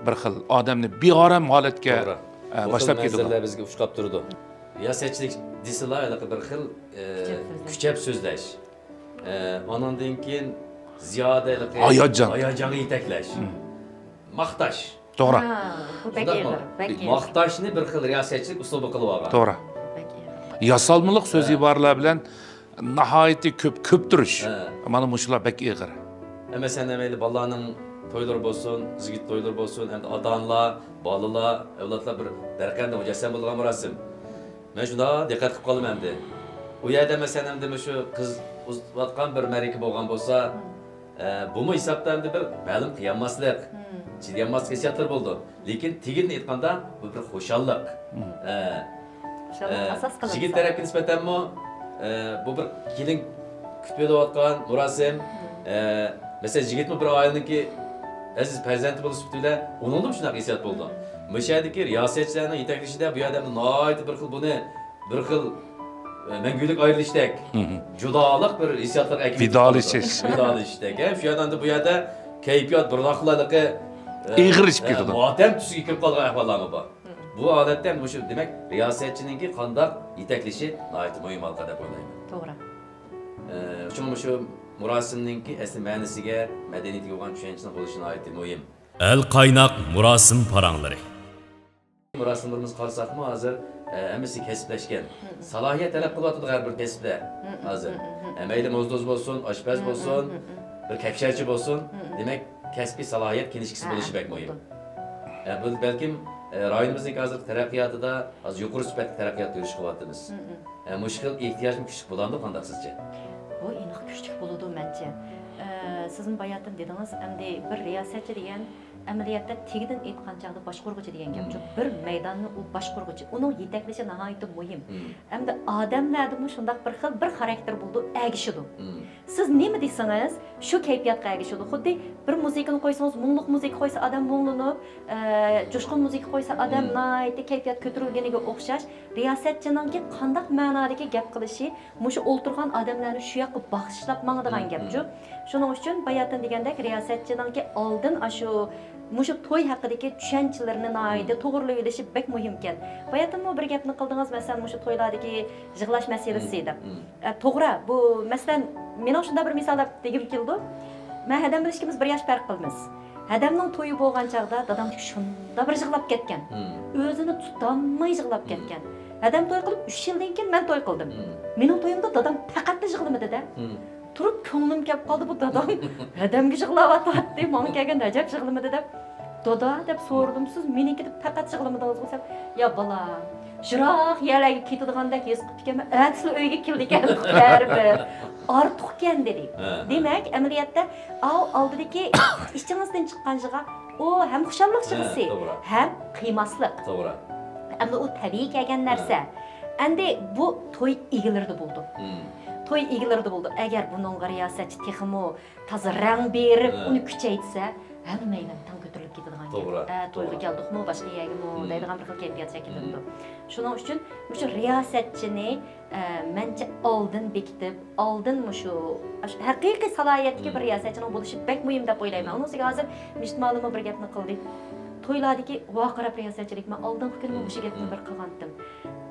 بىر خىل ئادەمنى بىئارام ھالەتكە، توغرا. ئە، بۇ خىل باشلاپ كېتىدۇ. مەنزىرىلەر بىزگە ئۇچراپ تۇرىدۇ. رىياسەتچىلىك دېسىلا ھېلىقى بىر خىل، ئە، كۈچەپ سۆزلەش. كۈچەپ سۆزلەش. ئە، ئانىڭدىن كېيىن زىيادە ھېلىقى ھاياجان. ھاياجانغا يېتەكلەش. ماختاش. توغرا. ھا، بۇ بەك ئېغىر، بەك ئېغىر. ماختاشنى بىر خىل رىياسەتچىلىك ئۇسلۇبى قىلىۋالغان. توغرا. بەك ئېغىر. ياسالمىلىق سۆز ئىبارىلەر بىلەن ناھايىتى كۆپ، كۆپتۈرۈش. مانا مۇشۇلار بەك ئېغىر. ئە، مەسىلەن، مەيلى بالىلارنىڭ تويلىرى بولسۇن، يىگىت تويلىرى بولسۇن، ئەمدى ئاتا-ئانىلار، بالىلار، ئەۋلادلار بىر دەرقەندە مۇجەسسەم بولىدىغان مۇراسىم. مەن شۇنداق دىققەت قىلىپ قالدىم ئەمدى. ئۇ يەردە، مەسىلەن، ئەمدى مۇشۇ قىز ئۇزىتىۋاتقان بىر مەرىكە بولغان بولسا، ئە، بۇمۇ ھېسابتا ئەمدى بىر مەلۇم قىيالماسلىق، چىدىيالماسلىق ھېسسىياتلىرى بولىدۇ. لېكىن تېگىدىن ئېيتقاندا، بۇ بىر خۇشاللىق. ئە، خۇشاللىق ئە، ئاساس قىلىنسا. يىگىت تەرەپكە نىسبەتەنمۇ، ئە، بۇ بىر كېلىن كۈتۈۋېلىۋاتقان مۇراسىم. ئە، مەسىلەن، يىگىتمۇ بىر ئائىلىنىڭكى ئەزىز پەرزەنتى بولۇش سۈپىتى بىلەن ئۇنىڭدىمۇ شۇنداق ھېسسىيات بولىدۇ. مۇشۇ يەردىكى رىياسەتچىلەرنىڭ يېتەكلىشىدە بۇ يەردە ناھايىتى بىر خىل بۇنى بىر خىل، ئە، مەڭگۈلۈك ئايرىلىشتەك، جۇدالىق بىر ھېسسىياتلارغا ئەكېلىپ ۋىدالىشىش. ۋىدالىشىشتەك. ھە، شۇ يەردە ئەمدى بۇ يەردە كەيپىيات بىر لاخلايلىقى، ئە، ئېغىرلىشىپ ئە، كېتىدۇ. ماتەم تۈسىگە كىرىپ قالغان ئەھۋاللارمۇ بار. بۇ ھالەتتە مۇشۇ، دېمەك، رىياسەتچىنىڭكى قانداق يېتەكلىشى ناھايىتى مۇھىم ھالقا دەپ ئويلايمەن. توغرا. ئە، شۇڭا مۇشۇ مۇراسىمنىڭكى ئەسلى مەنىسىگە، مەدەنىيىتىگە بولغان چۈشەنچىنىڭ بولۇشى ناھايىتى مۇھىم. ئەل قايناق مۇراسىم پاراڭلىرى. مۇراسىملىرىمىزغا قارىساقمۇ، ھازىر، ئە، ھەممىسى كەسىپلەشكەن. سالاھىيەت تەلەپ قىلىۋاتىدۇ ھەر بىر كەسىپلەر ھازىر. ئە، مەيلى موزدوز بولسۇن، ئاشپەز بولسۇن، بىر كەپشەرچى بولسۇن، دېمەك، كەسپىي سالاھىيەت، كىنىشكىسى بولۇشى بەك مۇھىم. ئە، بۇ بەلكىم، ئە، رايونىمىزنىڭ ھازىرقى تەرەققىياتىدا ھازىر يۇقىرى سۈپەتلىك تەرەققىيات كۆرۈشۈپ قېلىۋاتىمىز. ئە، مۇشۇ خىل ئېھتىياجمۇ كۈچلۈك بولامدۇ، قانداق سىزچە؟ بۇ ئېنىق كۈچلۈك بولىدۇ مەنچە. ئە، سىزمۇ باياتىن دېدىڭىز، ئەمدى بىر رىياسەتچى دېگەن ئەمەلىيەتتە تېگىدىن ئېيتقان چاغدا باشقۇرغۇچى دېگەن گەپ جۇق. بىر مەيداننى ئۇ باشقۇرغۇچى، ئۇنىڭ يېتەكلىشى ناھايىتى مۇھىم. ئەمدى ئادەملەردىمۇ شۇنداق بىر خىل بىر خاراكتېر بولىدۇ، ئەگىشىدۇ. سىز نېمە دېسىڭىز، شۇ كەيپىياتقا ئەگىشىدۇ. خۇددى بىر مۇزىكىنى قويسىڭىز، مۇڭلۇق مۇزىكا قويسا، ئادەم مۇڭلىنىپ، ئە، جۇشقۇن مۇزىكا قويسا، ئادەم ناھايىتى كەيپىيات كۆتۈرۈلگىنىگە ئوخشاش. رىياسەتچىنىڭكى قانداق مەنادىكى گەپ قىلىشى، مۇشۇ ئولتۇرغان ئادەملەرنى شۇ ياققا باغىشلاپ ماڭىدىغان گەپ جۇ. شۇنىڭ ئۈچۈن باياتىن دېگەندەك، رىياسەتچىنىڭكى ئالدىن ئاشۇ، مۇشۇ توي ھەققىدىكى چۈشەنچىلىرىنى ناھايىتى توغرىلىۋېلىشى بەك مۇھىمكەن. باياتىنمۇ بىر گەپنى قىلدىڭىز، مەسىلەن، مۇشۇ تويلاردىكى يىغلاش مەسىلىسى دەپ. ئە، توغرا، بۇ، مەسىلەن، مېنىڭ شۇنداق بىر مىسال دەپ دېگۈم كېلىدۇ. مەن ھەدەم بىلەن ئىككىمىز بىر ياش پەرق قىلىمىز. ھەدەمنىڭ تويى بولغان چاغدا دادام شۇنداق بىر يىغلاپ كەتكەن. ئۆزىنى تۇتالماي يىغلاپ كەتكەن. ھەدەم توي قىلىپ ئۈچ يىلدىن كېيىن مەن توي قىلدىم. مېنىڭ تويۇمدا دادام پەقەتلا يىغلىمىدى-دە. تۇرۇپ كۆڭلۈم كېلىپ قالدى، بۇ دادام ھەدەمگە يىغلاۋاتاتتى، ماڭا كەلگەندە ئەجەب يىغلىمىدى دەپ. دادا دەپ سورىدىم، سىز مېنىڭكىدە پەقەت يىغلىمىدىڭىزغۇ دەپ. يا بالام، يىراق يەرلەرگە كېتىدىغاندەك ھېس قىپتىكەنمەن، ئەتىسىلا ئۆيگە كېلىدىكەن بەرىبىر. ئارتۇقكەن دېدى. دېمەك، ئەمەلىيەتتە ئاۋۇ ئالدىدىكى ئىچىڭىزدىن چىققان يىغا، ئۇ ھەم خۇشاللىق يىغىسى، ھەم قىيماسلىق. توغرا. ئەمدى ئۇ تەبىئىي كەلگەن نەرسە. ئەمدى بۇ توي ئىگىلىرىدە بولىدۇ. توي ئىگىلىرىدە بولىدۇ. ئەگەر بۇنىڭغا رىياسەتچى تېخىمۇ تازا رەڭ بېرىپ، ئۇنى كۈچەيتسە، ھەممەيلەن تەڭ كۆتۈرۈلۈپ كېتىدىغان گەپ. توغرا، ئە، تويغا توغرا. كەلدۇقمۇ، باشقا يەرگىمۇ دەيدىغان بىر خىل كەيپىيات شەكىللىنىدۇ. شۇنىڭ ئۈچۈن مۇشۇ رىياسەتچىنى، ئە، مەنچە ئالدىن بېكىتىپ، ئالدىن مۇشۇ، ئاشۇ ھەقىقىي سالاھىيەتتىكى بىر رىياسەتچىنىڭ بولۇشى بەك مۇھىم دەپ ئويلايمەن. ئۇنىڭ ئۈستىگە ھازىر مىشىت مۇئەللىممۇ بىر گەپنى قىلدى. تويلاردىكى ۋارقىراپ رىياسەتچىلىك، مەن ئالدىنقى كۈنىمۇ مۇشۇ گەپنى بىر قىلغانتىم.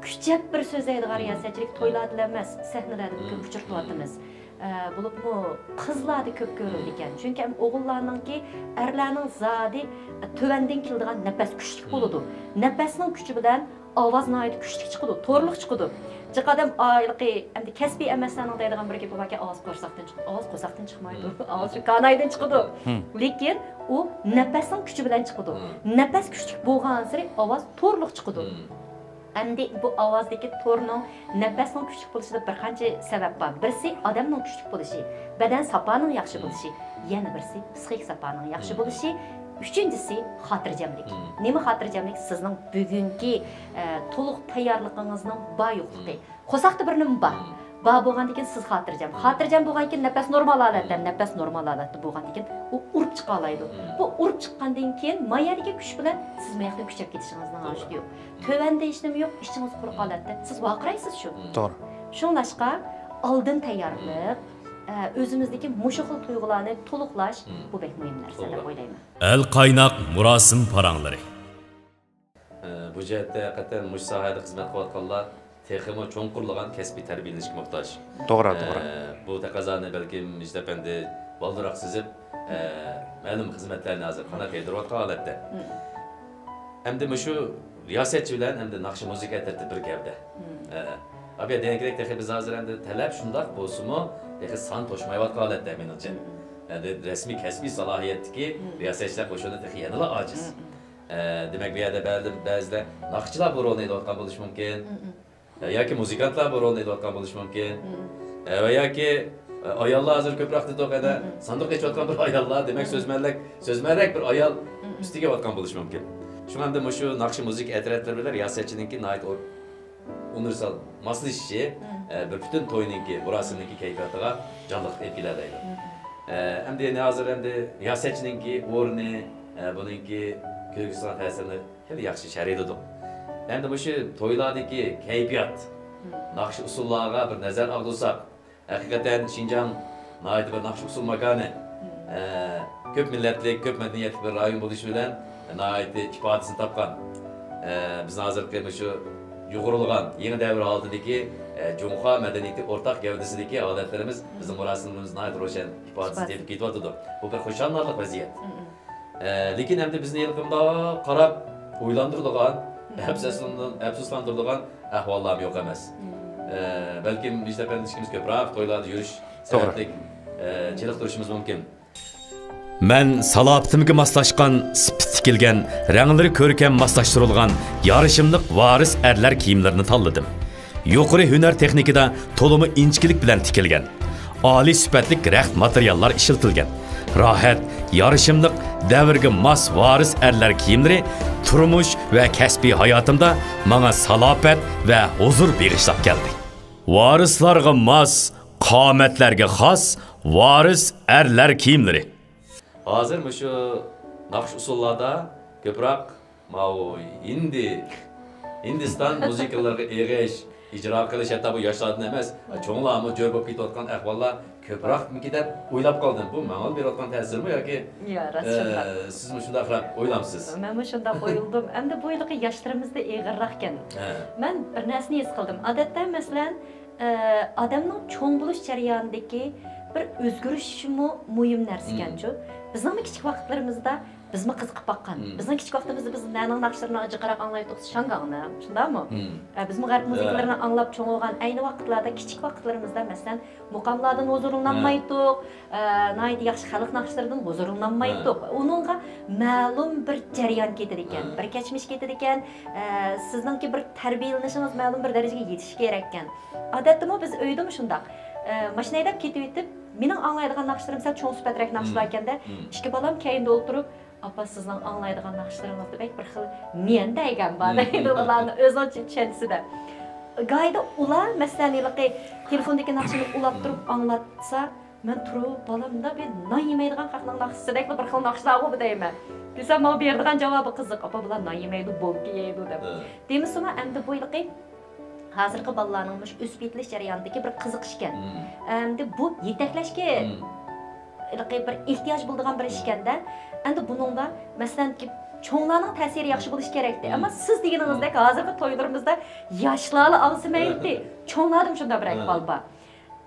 كۈچەپ بىر سۆزلەيدىغان رىياسەتچىلىك تويلاردىلا ئەمەس، سەھنىلەردىمۇ كۆپ ئۇچرىتىۋاتىمىز. ئە، بولۇپمۇ قىزلاردا كۆپ كۆرۈلىدىكەن. چۈنكى ئوغۇللارنىڭكى، ئەرلەرنىڭ زادى تۆۋەندىن كېلىدىغان نەپەس كۈچلۈك بولىدۇ. نەپەسنىڭ كۈچى بىلەن ئاۋاز ناھايىتى كۈچلۈك چىقىدۇ، تورلۇق چىقىدۇ. جىق ئادەم ئايلىقى، ئەمدى كەسپىي ئەمەسلەرنىڭ دەيدىغان بىر گېپى باركەن، ئاۋاز قورساقتىن چىقىدۇ. ئاۋاز قورساقتىن چىقمايدۇ. ئاۋاز شۇ كانايدىن چىقىدۇ. لېكىن ئۇ نەپەسنىڭ كۈچى بىلەن چىقىدۇ. نەپەس كۈچلۈك بولغانسېرى ئاۋاز تورلۇق چىقىدۇ. ئەمدى بۇ ئاۋازدىكى تورنىڭ، نەپەسنىڭ كۈچلۈك بولۇشىدا بىر قانچە سەۋەب بار. بىرسى ئادەمنىڭ كۈچلۈك بولۇشى، بەدەن ساپانىڭ ياخشى بولۇشى، يەنە بىرسى پسىخىك ساپانىڭ ياخشى بولۇشى، ئۈچىنچىسى خاتىرجەملىك. نېمە خاتىرجەملىك؟ سىزنىڭ بۈگۈنكى، ئە، تولۇق تەييارلىقىڭىزنىڭ بار يوقلۇقى. قورساقتا بىر نېمە بار. بار بولغاندىن كېيىن سىز خاتىرجەم. خاتىرجەم بولغاندىن كېيىن نەپەس نورمال ھالەتتە، نەپەس نورمال ھالەتتە بولغاندىن كېيىن ئۇ ئۇرۇپ چىقالايدۇ. بۇ ئۇرۇپ چىققاندىن كېيىن ما يەردىكى كۈچ بىلەن سىز ما ياقتىن كۈچەپ كېتىشىڭىزنىڭ ھاجىتى يوق. تۆۋەندە ھېچنېمە يوق، ئىچىڭىز قۇرۇق ھالەتتە سىز ۋارقىرايسىز شۇ. توغرا. شۇڭلاشقا ئالدىن تەييارلىق، ئە، ئۆزىمىزدىكى مۇشۇ خىل تۇيغۇلارنى تولۇقلاش، بۇ بەك مۇھىم نەرسە دەپ ئويلايمەن. ئەل قايناق مۇراسىم پاراڭلىرى. ئە، بۇ جەھەتتە ھەقىقەتەن مۇشۇ ساھەدە خىزمەت قىلىۋاتقانلار تېخىمۇ چوڭقۇرلىغان كەسپىي تەربىيەلىنىشكە موھتاج. توغرا، ئە، توغرا. بۇ تەقەززانى بەلكىم مۇجىت ئەپەندى بالدۇرراق سېزىپ، ئە، مەلۇم خىزمەتلەرنى ھازىر قانات يايدۇرۇۋاتقان ھالەتتە. ئەمدى مۇشۇ رىياسەتچى بىلەن ئەمدى ناخشا مۇزىكا ئەترىتى بىر گەۋدە. ئە، ئابىيە دېگەندەك تېخى بىز ھازىر ئەمدى تەلەپ شۇنداق بولسىمۇ، تېخى سان توشمايۋاتقان ھالەتتە مېنىڭچە. ئەمدى رەسمىي كەسپىي سالاھىيەتتىكى رىياسەتچىلەر قوشۇنى تېخى يەنىلا ئاجىز. ئە، دېمەك، بۇ يەردە بەزى، بەزىلەر ناخشىچىلار بۇ رولنى ئېلىۋاتقان بولۇشى مۇمكىن. ئە، ياكى مۇزىكانتلار بۇ رولنى ئېلىۋاتقان بولۇشى مۇمكىن. ئە، ۋە ياكى، ئە، ئاياللار ھازىر كۆپرەك دېدۇق، ئەنە ساندۇق ئېچىۋاتقان بىر ئاياللار، دېمەك، سۆزمەنلەك، سۆزمەنرەك بىر ئايال ئۈستىگە ئېلىۋاتقان بولۇشى مۇمكىن. شۇڭا ئەمدى مۇشۇ ناخشا مۇزىكا ئەترەتلىرى بىلەن رىياسەتچىنىڭكى ناھايىتى ئۇنىۋېرسال ماسلىشىشى، ئە، بىر پۈتۈن توينىڭكى، مۇراسىمنىڭكى كەيپىياتىغا جانلىقلىق ئېلىپ كېلەلەيدۇ. ئە، ئەمدى يەنە ھازىر ئەمدى رىياسەتچىنىڭكى ئورنى، ئە، بۇنىڭكى كۆرگۈزىدىغان تەسىرىنى خېلى ياخشى شەرھلىدۇق. ئەمدى مۇشۇ تويلاردىكى كەيپىيات، ناخشا ئۇسسۇللارغا بىر نەزەر ئاغدۇرساق، ھەقىقەتەن شىنجاڭ ناھايىتى بىر ناخشا ئۇسسۇل ماكانى. ئە، كۆپ مىللەتلىك، كۆپ مەدەنىيەتلىك بىر رايون بولۇشى بىلەن ناھايىتى ئىپادىسىنى تاپقان. ئە، بىزنىڭ ھازىرقى مۇشۇ يۇغۇرۇلغان يېڭى دەۋر ھالىتىدىكى، ئە، جۇڭخۇا مەدەنىيىتى ئورتاق گەۋدىسىدىكى ھالەتلىرىمىز بىزنىڭ مۇراسىمىمىزدا ناھايىتى روشەن ئىپادىسىنى تېپىپ كېتىۋاتىدۇ. بۇ بىر خۇشاللىنارلىق ۋەزىيەت. ئە، لېكىن ئەمدى بىزنى ھېلىقى مۇنداق قاراپ ئويلاندۇرىدىغان، ئەپسۇسلاندۇرىدىغان ئەھۋاللارمۇ يوق ئەمەس. ئە، بەلكىم مۇجىت ئەپەندىمىز كۆپرەك تويلاردا يۈرۈش سەۋەبلىك، ئە، چېنىقتۇرۇشىمىز مۇمكىن. مەن سالاپىتىمگە ماسلاشقان، سىپىت تىكىلگەن، رەڭلىرى كۆركەم ماسلاشتۇرۇلغان يارىشىملىق ۋارىس ئەرلەر كىيىملىرىنى تاللىدىم. يۇقىرى ھۈنەر تېخنىكىدا تولىمۇ ئىنچىكىلىك بىلەن تىكىلگەن، ئالىي سۈپەتلىك رەخت ماتېرىياللار ئىشلىتىلگەن. راھەت، يارىشىملىق، دەۋرگە ماس ۋارىس ئەرلەر كىيىملىرى تۇرمۇش ۋە كەسپىي ھاياتىمدا ماڭا سالاپەت ۋە ھۇزۇر بېغىشلاپ كەلدى. ۋارىسلارغا ماس، قامەتلەرگە خاس ۋارىس ئەرلەر كىيىملىرى. ھازىر مۇشۇ ناخشا ئۇسسۇللاردا كۆپرەك ماۋۇ ھىندى، ھىندىستان مۇزىكىلىرىغا ئېغىش، ئىجرا قىلىش، ھەتتا بۇ ياشلاردىن ئەمەس، چوڭلارمۇ جۆر بولۇپ كېتىۋاتقان ئەھۋاللار كۆپرەكمىكى دەپ ئويلاپ قالدىم. بۇ ماڭا بېرىۋاتقان تەسىرمۇ ياكى، يا، راست ئە، شۇنداق. سىزمۇ شۇنداقراق ئويلامسىز؟ مەنمۇ شۇنداق ئويلىدىم. ئەمدى بۇ ھېلىقى ياشلىرىمىزدا ئېغىرراقكەن. ھە. مەن بىر نەرسىنى ھېس قىلدىم. ئادەتتە، مەسىلەن، ئە، ئادەمنىڭ چوڭ بولۇش جەريانىدىكى بىر ئۆزگىرىشىمۇ مۇھىم نەرسىكەنچۇ. بىزنىڭمۇ كىچىك ۋاقىتلىرىمىزدا بىزمۇ قىزىقىپ باققان. بىزنىڭ كىچىك ۋاقتىمىزدا بىز نەنىڭ ناخشىلىرىنى جىقراق ئاڭلايتتۇق؟ شاڭگاڭنى، شۇنداقمۇ؟ ئە، بىزمۇ غەرب مۇزىكىلىرىنى ئاڭلاپ چوڭ بولغان ئەينى ۋاقىتلاردا، كىچىك ۋاقىتلىرىمىزدا، مەسىلەن، مۇقاملاردىن ھۇزۇرلىنالمايتتۇق، ئە، ناھايىتى ياخشى خەلق ناخشىلىرىدىن ھۇزۇرلىنالمايتتۇق. ئۇنىڭغا مەلۇم بىر جەريان كېتىدىكەن، بىر كەچمىش كېتىدىكەن، ئە، سىزنىڭكى بىر تەربىيەلىنىشىڭىز مەلۇم بىر دەرىجىگە يېتىشى كېرەككەن. ئادەتتىمۇ بىز ئۆيدىمۇ شۇنداق. ئە، ماشىنا ھەيدەپ كېتىۋېتىپ، مېنىڭ ئاڭلايدىغان ناخشىلىرىم سەل چوڭ سۈپەترەك ناخشىلار ئىكەندە، ئىككى بالام كەينىدە ئولتۇرۇپ، «ئاپا، سىزنىڭ ئاڭلايدىغان ناخشىلىرىڭىزدا بەك بىر خىل نېيەن دەيگەن بار» دەيدۇ، ئۇلارنىڭ ئۆزىنىڭ چۈشەنچىسىدە. گاھىدا ئۇلار، مەسىلەن، ھېلىقى تېلېفوندىكى ناخشىنى ئۇلاپ تۇرۇپ ئاڭلاتسا، مەن تۇرۇپ، «بالام، مۇنداق بىر نان يېمەيدىغان خەقنىڭ ناخشىسىدەكلا بىر خىل ناخشىلارغۇ بۇ» دەيمەن. دېسەم، ماڭا بېرىدىغان جاۋابى قىزىق، «ئاپا، بۇلار نان يېمەيدۇ، بولكا يەيدۇ» دەپ. دېمىسىمۇ، ئەمدى بۇ ھېلىقى ھازىرقى بالىلارنىڭ مۇشۇ ئۆسۈپ يېتىلىش جەريانىدىكى بىر قىزىق ئىشكەن. ئەمدى بۇ يېتەكلەشكە ھېلىقى بىر ئېھتىياج بولىدىغان بىر ئىشكەندە، ئەمدى بۇنىڭدا، مەسىلەن، چوڭلارنىڭ تەسىرى ياخشى بولۇشى كېرەكتى. ئەمما سىز دېگىنىڭىزدەك ھازىرقى تويلىرىمىزدا ياشلارلا ئاڭلىسا مەيلىدى، چوڭلاردىمۇ شۇنداق بىر ئەھۋال بار.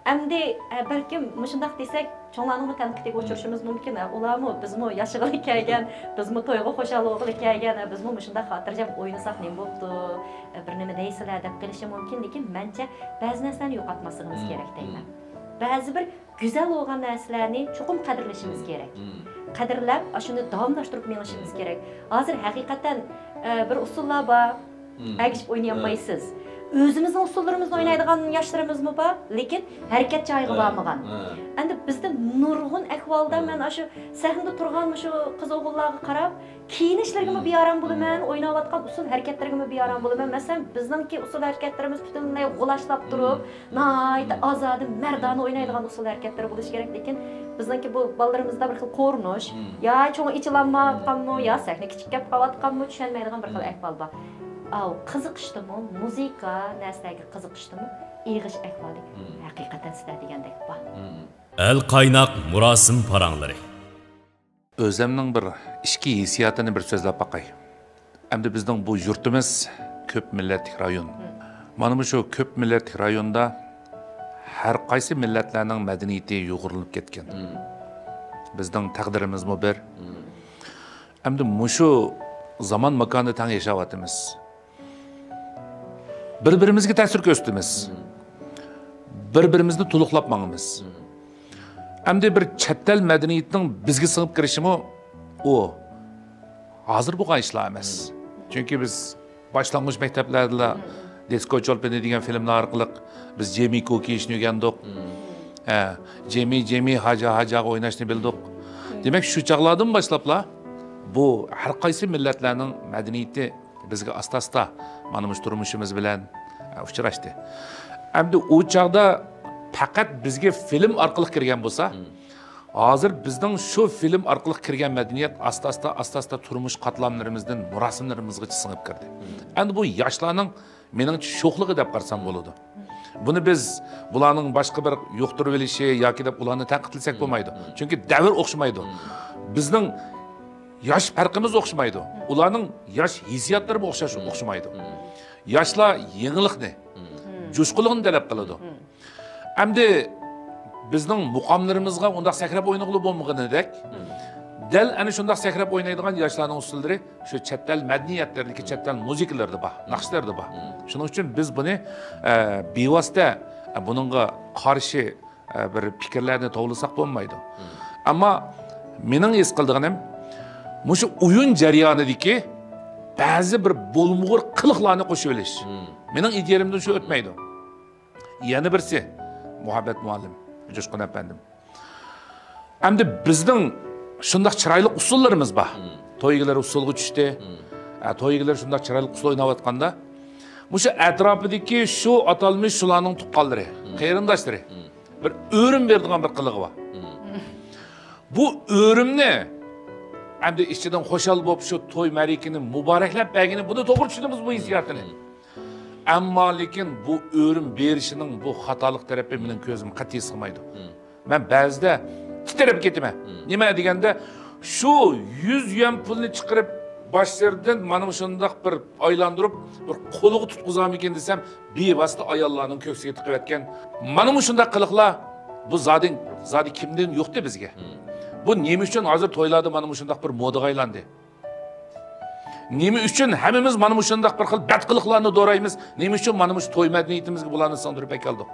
ئەمدى، ئە، بەلكىم مۇشۇنداق دېسەك، چوڭلارنىڭمۇ تەنقىدىگە ئۇچرىشىمىز مۇمكىن. ئە، ئۇلارمۇ، بىزمۇ ياشىغىلى كەلگەن، بىزمۇ تويغا خۇشال بولغىلى كەلگەن، ئە، بىزمۇ مۇشۇنداق خاتىرجەم ئوينىساق نېمە بوپتۇ، ئە، بىر نېمە دەيسىلەر دەپ قېلىشى مۇمكىن. لېكىن مەنچە بەزى نەرسىلەرنى يوقاتماسلىقىمىز كېرەك دەيمەن. بەزى بىر گۈزەل بولغان نەرسىلەرنى چوقۇم قەدىرلىشىمىز كېرەك. قەدىرلەپ، ئاشۇنى داۋاملاشتۇرۇپ مېڭىشىمىز كېرەك. ھازىر ھەقىقەتەن، ئە، بىر ئۇسسۇللار بار، ئەگىشىپ ئوينىيالمايسىز. ئۆزىمىزنىڭ ئۇسسۇللىرىمىزنى ئوينايدىغان ياشلىرىمىزمۇ بار، لېكىن ھەرىكەت جايىغا بارمىغان. ئەمدى بىزدە نۇرغۇن ئەھۋالدا مەن ئاشۇ سەھنىدە تۇرغان مۇشۇ قىز-ئوغۇللارغا قاراپ، كىيىنىشلىرىگىمۇ بىئارام بولىمەن، ئويناۋاتقان ئۇسسۇل ھەرىكەتلىرىگىمۇ بىئارام بولىمەن. مەسىلەن، بىزنىڭكى ئۇسسۇل ھەرىكەتلىرىمىز پۈتۈنلەي غۇلاچلاپ تۇرۇپ، ناھايىتى ئازادە، مەردانە ئوينايدىغان ئۇسسۇل ھەرىكەتلىرى بولۇشى كېرەك، لېكىن بىزنىڭكى بۇ بالىلىرىمىزدا بىر خىل قورۇنۇش، يا چوڭ ئېچىلالمايۋاتقانمۇ، يا سەھنە كىچىك كەپ قالىۋاتقانمۇ، چۈشەنمەيدىغان بىر خىل ئەھۋال بار. ئاۋۇ قىزىقىشتىمۇ، مۇزىكا نەرسىلەرگە قىزىقىشتىمۇ ئېغىش ئەھۋالى ھەقىقەتەن سىلەر دېگەندەك بار. ئەل قايناق مۇراسىم پاراڭلىرى. ئۆزەمنىڭ بىر ئىچكى ھېسسىياتىنى بىر سۆزلەپ باقاي. ئەمدى بىزنىڭ بۇ يۇرتىمىز كۆپ مىللەتلىك رايون. مانا مۇشۇ كۆپ مىللەتلىك رايوندا ھەر قايسى مىللەتلەرنىڭ مەدەنىيىتى يۇغۇرۇلۇپ كەتكەن. بىزنىڭ تەقدىرىمىزمۇ بىر. ئەمدى مۇشۇ زامان ماكاندا تەڭ ياشاۋاتىمىز. بىر-بىرىمىزگە تەسىر كۆرسىتىمىز. بىر-بىرىمىزنى تولۇقلاپ ماڭىمىز. ئەمدى بىر چەت ئەل مەدەنىيىتىنىڭ بىزگە سىڭىپ كىرىشىمۇ ئۇ ھازىر بولغان ئىشلار ئەمەس. چۈنكى بىز باشلانغۇچ مەكتەپلەردىلا دىسكو چولپىنى دېگەن فىلىملار ئارقىلىق بىز جېمى كوكى ئىشنى ئۆگەندۇق. ھە، جېمى، جېمى، ھاجا، ھاجاغا ئويناشنى بىلدۇق. دېمەك، شۇ چاغلاردىن باشلاپلا بۇ ھەر قايسى مىللەتلەرنىڭ مەدەنىيىتى بىزگە ئاستا-ئاستا مانا مۇشۇ تۇرمۇشىمىز بىلەن، ئە، ئۇچراشتى. ئەمدى ئۇ چاغدا پەقەت بىزگە فىلىم ئارقىلىق كىرگەن بولسا، ھازىر بىزنىڭ شۇ فىلىم ئارقىلىق كىرگەن مەدەنىيەت ئاستا-ئاستا، ئاستا-ئاستا تۇرمۇش قاتلاملىرىمىزدىن مۇراسىملىرىمىزغىچە سىڭىپ كىردى. ئەمدى بۇ ياشلارنىڭ مېنىڭچە شوخلۇقى دەپ قارىسام بولىدۇ. بۇنى بىز بۇلارنىڭ باشقا بىر يۇقتۇرۇۋېلىشى ياكى دەپ ئۇلارنى تەنقىدلىسەك بولمايدۇ. چۈنكى دەۋر ئوخشىمايدۇ. بىزنىڭ ياش پەرقىمىز ئوخشىمايدۇ. ئۇلارنىڭ ياش ھېسسىياتلىرىمۇ ئوخشاش، ئوخشىمايدۇ. ياشلار يېڭىلىقنى، جۇشقۇنلۇقنى تەلەپ قىلىدۇ. ئەمدى بىزنىڭ مۇقاملىرىمىزغا ئۇنداق سەكرەپ ئوينىغىلى بولمىغىنىدەك، دەل ئەنە شۇنداق سەكرەپ ئوينايدىغان ياشلارنىڭ ئۇسسۇللىرى شۇ چەت ئەل مەدەنىيەتلىرىدىكى، چەت ئەل مۇزىكىلىرىدا بار، ناخشىلىرىدا بار. شۇنىڭ ئۈچۈن بىز بۇنى، ئە، بىۋاسىتە، ئە، بۇنىڭغا قارشى، ئە، بىر پىكىرلەرنى توۋلىساق بولمايدۇ. ئەمما مېنىڭ ھېس قىلىدىغىنىم، مۇشۇ ئويۇن جەريانىدىكى بەزى بىر بولمىغۇر قىلىقلارنى قوشۇۋېلىش. مېنىڭ ئىدىيەمدىن شۇ ئۆتمەيدۇ. يەنە بىرسى، مۇھەببەت مۇئەللىم، جۇشقۇن ئەپەندىم. ئەمدى بىزنىڭ شۇنداق چىرايلىق ئۇسسۇللىرىمىز بار. توي ئىگىلىرى ئۇسسۇلغا چۈشتى. ئە، توي ئىگىلىرى شۇنداق چىرايلىق ئۇسسۇل ئويناۋاتقاندا، مۇشۇ ئەتراپىدىكى شۇ ئاتالمىش شۇلارنىڭ تۇغقانلىرى، قېرىنداشلىرى بىر ئۆرۈم بېرىدىغان بىر قىلىقى بار. بۇ ئۆرۈمنى ئەمدى ئىچىدىن خۇشال بولۇپ شۇ توي مەرىكىنى مۇبارەكلەپ بەرگىنى، بۇنى توغرا چۈشىنىمىز بۇ ھېسسىياتىنى. ئەمما لېكىن بۇ ئۆرۈم بېرىشىنىڭ بۇ خاتالىق تەرىپى مېنىڭ كۆزۈم قەتئىي سىغمايدۇ. مەن بەزىدە تىترەپ كېتىمەن. نېمە دېگەندە، شۇ يۈز يۈەن پۇلنى چىقىرىپ، باشلىرىدىن مانا مۇشۇنداق بىر ئايلاندۇرۇپ، بىر قولىغا تۇتقۇزارمىكىن دېسەم، بىۋاسىتە ئاياللارنىڭ كۆكسىگە تىقىۋەتكەن مانا مۇشۇنداق قىلىقلار، بۇ زادى، زادى كىمدىن يۇقتى بىزگە؟ بۇ نېمە ئۈچۈن ھازىر تويلاردا مانا مۇشۇنداق بىر مودىغا ئايلاندى؟ نېمە ئۈچۈن ھەممىمىز مانا مۇشۇنداق بىر خىل بەت قىلىقلارنى دورايمىز؟ نېمە ئۈچۈن مانا مۇشۇ توي مەدەنىيىتىمىزگە بۇلارنى سىڭدۈرۈپ ئەكەلدۇق؟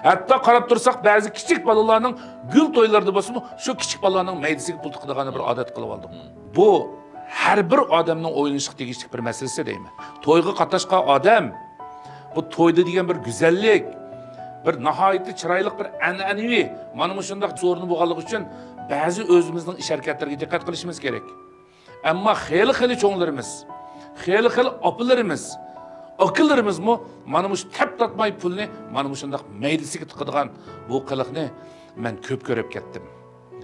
ھەتتا قاراپ تۇرساق، بەزى كىچىك بالىلارنىڭ گۈل تويلىرىدا بولسىمۇ، شۇ كىچىك بالىلارنىڭ مەيدىسىگە پۇل تىقىدىغان بىر ئادەت قىلىۋالدۇق. بۇ ھەر بىر ئادەمنىڭ ئويلىنىشقا تېگىشلىك بىر مەسىلىسى دەيمەن. تويغا قاتناشقان ئادەم، بۇ تويدا دېگەن بىر گۈزەللىك، بىر ناھايىتى چىرايلىق بىر ئەنئەنىۋى، مانا مۇشۇنداق سورۇنى بولغانلىقى ئۈچۈن بەزى ئۆزىمىزنىڭ ئىش ھەرىكەتلىرىگە دىققەت قىلىشىمىز كېرەك. ئەمما خېلى-خېلى چوڭلىرىمىز، خېلى-خېلى ئاپىلىرىمىز، ئاكىلىرىمىزمۇ مانا مۇشۇ تەپ تارتماي پۇلنى مانا مۇشۇنداق مەيدىسىگە تىقىدىغان بۇ قىلىقنى مەن كۆپ كۆرۈپ كەتتىم.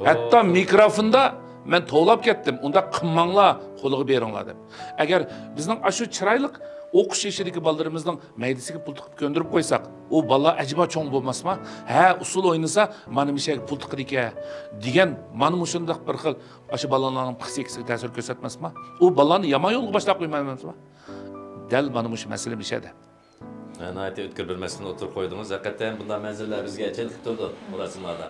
ھەتتا مىكروفوندا مەن توۋلاپ كەتتىم، ئۇنداق قىلماڭلار، قولىغا بېرىڭلار دەپ. ئەگەر بىزنىڭ ئاشۇ چىرايلىق ئوقۇش يېشىدىكى بالىلىرىمىزنىڭ مەيدىسىگە پۇل تىقىپ كۆندۈرۈپ قويساق، ئۇ بالىلار ئەجەبا چوڭ بولماسما؟ ھە، ئۇسسۇل ئوينىسا، مانا مۇشۇ يەرگە پۇل تىقىدىكەن دېگەن مانا مۇشۇنداق بىر خىل ئاشۇ بالىلارنىڭ پسىخىكىسىگە تەسىر كۆرسەتمەسما؟ ئۇ بالىلارنى يامان يولغا باشلاپ قويمايمىزما؟ دەل مانا مۇشۇ مەسىلە مۇشۇ يەردە. ناھايىتى ئۆتكۈر بىر مەسىلىنى ئوتتۇرىغا قويدىڭىز. ھەقىقەتەن بۇنداق مەنزىرىلەر بىزگە چېلىقىپ تۇرىدۇ مۇراسىملاردا.